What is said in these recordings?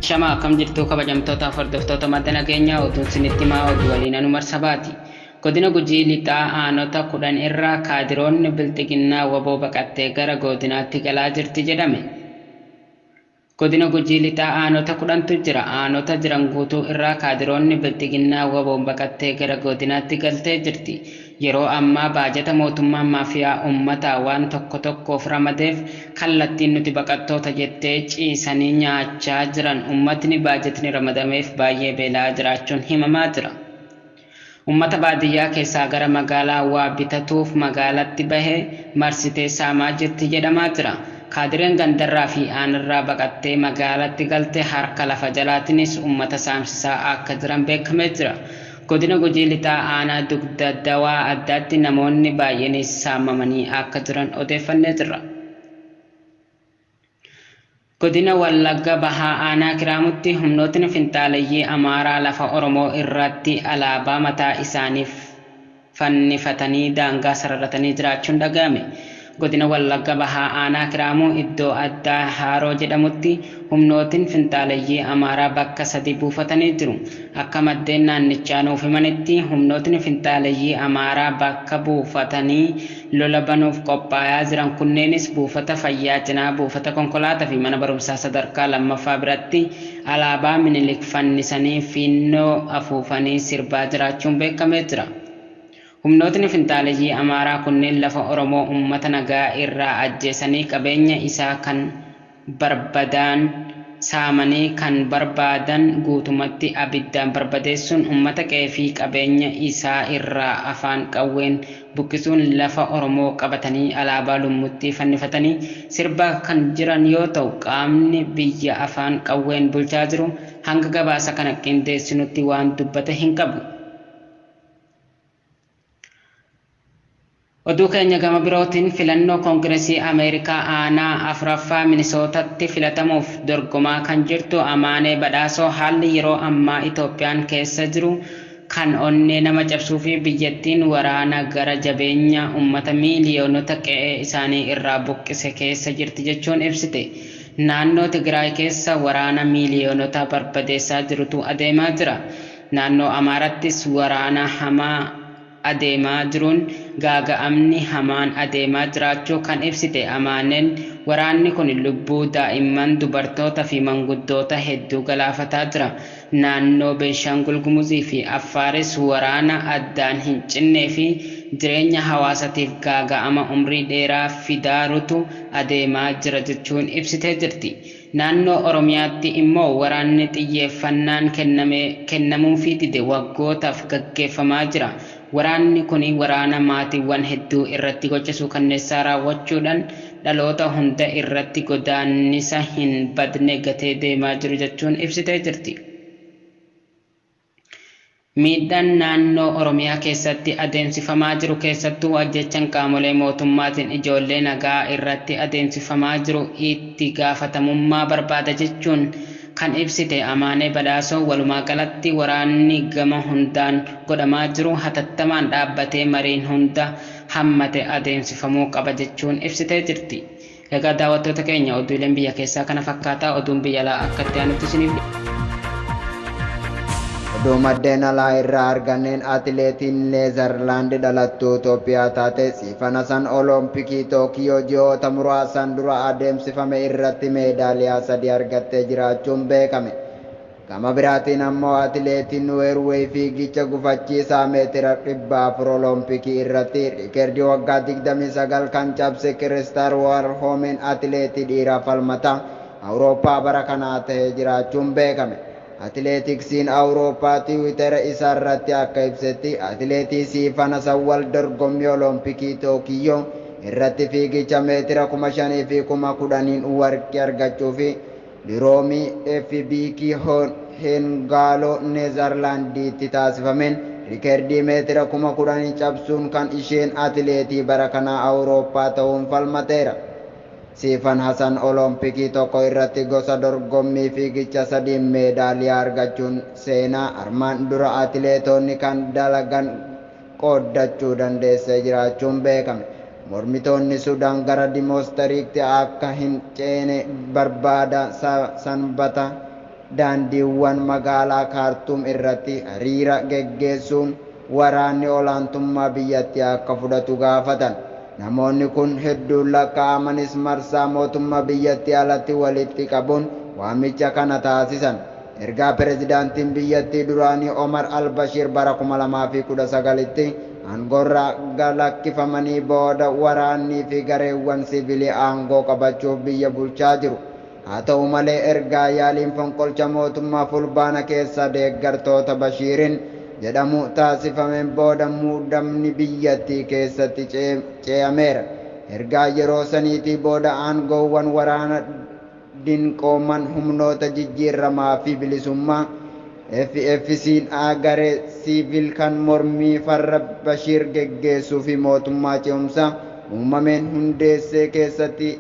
Shama akkam jirtu kabajamtoota hordoftoota madda nageenyaa oduun isinitti himaa oduu waliin anumar sabaati. Godina Gujii Lixaa aanota 10 irraa kaadiroonni Bilxiginnaa waboo baqattee gara godinaatti galaa jirti jedhame. Godina Gujii Lixaa aanota 10tu jira. Aanota jiran guutuu irraa kaadiroonni Bilxiginnaa waboon baqattee gara godinaatti galtee jirti. Yeroo ammaa baajata mootummaan maafiyaa uummataa waan tokko tokkoof ramadeef kallattiin nuti baqattoota jettee ciisanii nyaachaa jiran uummatni baajatni ramadameef baay'ee beela'aa jiraachuun himamaa jira. Uummata baadiyyaa keessaa gara magaalaa waa bitatuuf magaalatti bahe marsitee saamaa jirti jedhamaa jira. Kaadireen gandarraa fi aanarraa baqattee magaalatti galte harka lafa jalaatiinis uummata saamsisaa akka jiran beekamee jira. Godina Gujii Lixaa aanaa dugda dawaa addaatti namoonni baay'eenis saamamanii akka jiran odeeffannee jirra. Godina Wallagga Bahaa aanaa Kiraamutti humnootni finxaaleyyii Amaaraa lafa Oromoo irratti alaabaa mataa isaaniif fannifatanii daangaa sararatanii jiraachuun dhaga'ame. Godina Wallagga Bahaa aanaa Kiraamuu iddoo addaa Haaroo jedhamutti humnootiin finxaaleyyii Amaaraa bakka sadi buufatanii jiru. Akka maddeen naannichaa nuuf himanitti humnootni finxaaleyyii Amaaraa bakka buufatanii lola banuuf qophaayaa jiran kunneenis buufata fayyaa cinaa buufata konkolaataa fi mana barumsaa sadarkaa lammaffaa biratti alaabaa Minilik fannisanii fiinnoo afuufanii sirbaa jiraachuun beekamee jira. Humnootni finxaaleyyii Amaaraa kunneen lafa Oromoo uummata nagaa irraa ajjeesanii qabeenya isaa kan barbaadan saamanii kan barbaadan guutumatti abiddaan barbadeessuun uummata qe'ee fi qabeenya isaa irraa afaan qawween buqqisuun lafa Oromoo qabatanii alaabaa lummuxxii fannifatanii sirbaa kan jiran yoo ta'u qaamni biyya afaan qawween bulchaa jiru hanga gabaasa kana qindeessinutti waan dubbate hin qabu. Oduu keenya gama birootiin filannoo Koongiresii Ameerikaa aanaa afuraffaa Minisootatti filatamuuf dorgomaa kan jirtu Amaanee Badhaasoo haalli yeroo ammaa Itoophiyaan keessa jiru kan onnee nama cabsuu fi biyyattiin waraana gara jabeenya uummata miiliyoonota qe'ee isaanii irraa buqqise keessa jirti jechuun ibsite. Naannoo Tigraay keessa waraana miiliyoonota barbadeessaa jirutu adeemaa jira. Naannoo Amaarattis waraana hamaa adeemaa jiruun gaaga'amni hamaan adeemaa jiraachuu kan ibsite Amaaneen waraanni kun lubbuu daa'imman dubartoota fi manguddoota hedduu galaafataa jira. Naannoo Beenshaangul Gumuzii fi Affaaris waraana addaan hin cinnee fi jireenya hawaasatiif gaaga'ama umrii dheeraa fidaarutu adeemaa jira jechuun ibsitee jirti. Naannoo Oromiyaatti immoo waraanni xiyyeeffannaan kennamuufii dide waggootaaf gaggeeffamaa jira. Waraanni kun waraana maatiiwwan hedduu irratti gocha suukanneessaa raawwachuudhaan dhaloota hunda irratti godaannisa hin badne gatee deemaa jiru jechuun ibsitee jirti. Miidhaan naannoo Oromiyaa keessatti adeemsifamaa jiru keessattuu ajjechaan qaamolee mootummaatiin ijoollee nagaa irratti adeemsifamaa jiru itti gaafatamummaa barbaada jechuun kan ibsite Amaanee Badhaasoo walumaa galatti waraanni gama hundaan godhamaa jiru hatattamaan dhaabbatee mariin hunda hammate adeemsifamuu qaba jechuun ibsitee jirti. Egaa daawwattoota keenya oduuleen biyya keessaa kana fakkaataa oduun biyya alaa akka itti aanutti isiniif Oduu maddeen alaa irraa arganneen atileetiin Neezerlaand dhalattuu Itoophiyaa taate Siifan Hasan Olompikii Tookiyoo ji'oota muraasan dura adeemsifame irratti meedaaliyaa 3 argattee jiraachuun beekame. Gama biraatiin ammoo atileetiin Noorweey fiigicha gufachiisaa meetira 400 Olompikii irratti riikardii waggaa 29 kan cabse Kiristaar Warhoomen atileetii dhiiraa falmataa Awurooppaa bara kanaa ta'ee jiraachuun beekame. Atileetiksiin Awurooppaa Tiwiitera isaa irratti akka ibsetti atileetii Siifan Hasan wal dorgommii Olompikii Tookiyoo irratti fiigicha meetira 5,000 fi 10,000 warqii argachuu fi Liroomii FBK Hengaaloo Neezerlaandiitti taasifameen riikardii meetira 10,000 cabsuun kan isheen atileetii bara kanaa Awurooppaa ta'uun falmateera. Siifan Hasan Olompikii tokko irratti gosa dorgommii fiigicha sadiin meedaaliyaa argachuun seenaa armaan dura atileetonni kan dalagan qooddachuu dandeessee jiraachuun beekame. Mormitoonni Sudaan gara Dimoostariitti akka hin ceene barbaada sanbata daandiiwwan magaalaa Kaartuum irratti hiriira geggeessuun waraanni olaantummaa biyyattii akka fudhatu gaafatan. Namoonni kun hedduun lakkaa'amanis marsaa mootummaa biyyattii alatti walitti qabuun waamicha kana taasisan. Ergaa pirezidaantiin biyyattii duraanii Omar al-Bashir bara 2019tti aangoorraa galakkifamanii booda waraannii fi gareewwan siviilii aangoo qabachuuf biyya bulchaa jiru. Haa ta'u malee, ergaa yaaliin fonqolcha mootummaa Fulbaana keessa deeggartoota Bashiiriin jedhamu taasifameen booda muudamni biyyattii keessatti ce'ameera. Ergaa yeroo saniitii booda aangoowwan waraana dinqooman humnoota jijjiirramaa fi bilisummaa FFC'n garee siivil kan mormii farra Bashiir geggeessuu fi mootummaa ce'umsaa uumameen hundeessee keessatti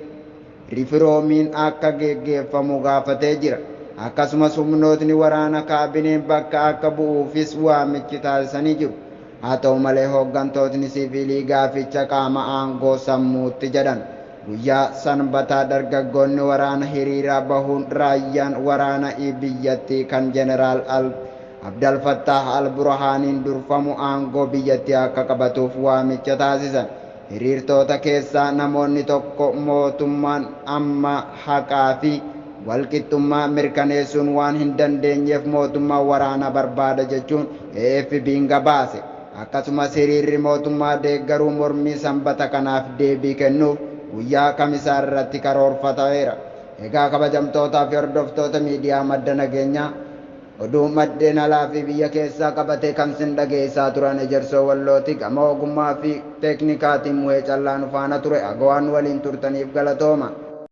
rifiroomiin akka geggeeffamu gaafatee jira. Akkasumas humnootni waraana kaabineen bakka akka bu'uufis waamichi taasisanii jiru. Haa ta'u malee, hooggantootni siviilii gaaficha qaama aangoo sammuutti jedhan. Guyyaa Sanbataa dargaggoonni waraana hiriiraa bahuun raayyaan waraana biyyattii kan Jeneraal Abdal Fattaah al-Burhaaniin durfamu aangoo biyyattii akka qabatuuf waamicha taasisan. Hiriirtoota keessaa namoonni tokko mootummaan amma haqaa fi walqixxummaa mirkaneessuun waan hin dandeenyeef mootummaa waraana barbaada jechuun AFP'n gabaase. Akkasumas hiriirri mootummaa deeggaruu mormii Sanbata kanaaf deebii kennuuf guyyaa Kamisaa irratti karoorfatameera. Egaa kabajamtootaa fi hordoftoota miidiyaa Madda Nageenyaa, oduu maddeen alaa fi biyya keessaa qabatee kan sin dhageessaa turan Ejersoo Wallooti. Gama ogummaa fi teeknikaatiin Mu'ee Callaa nu faana ture. Agawaan waliin turtaniif galatooma.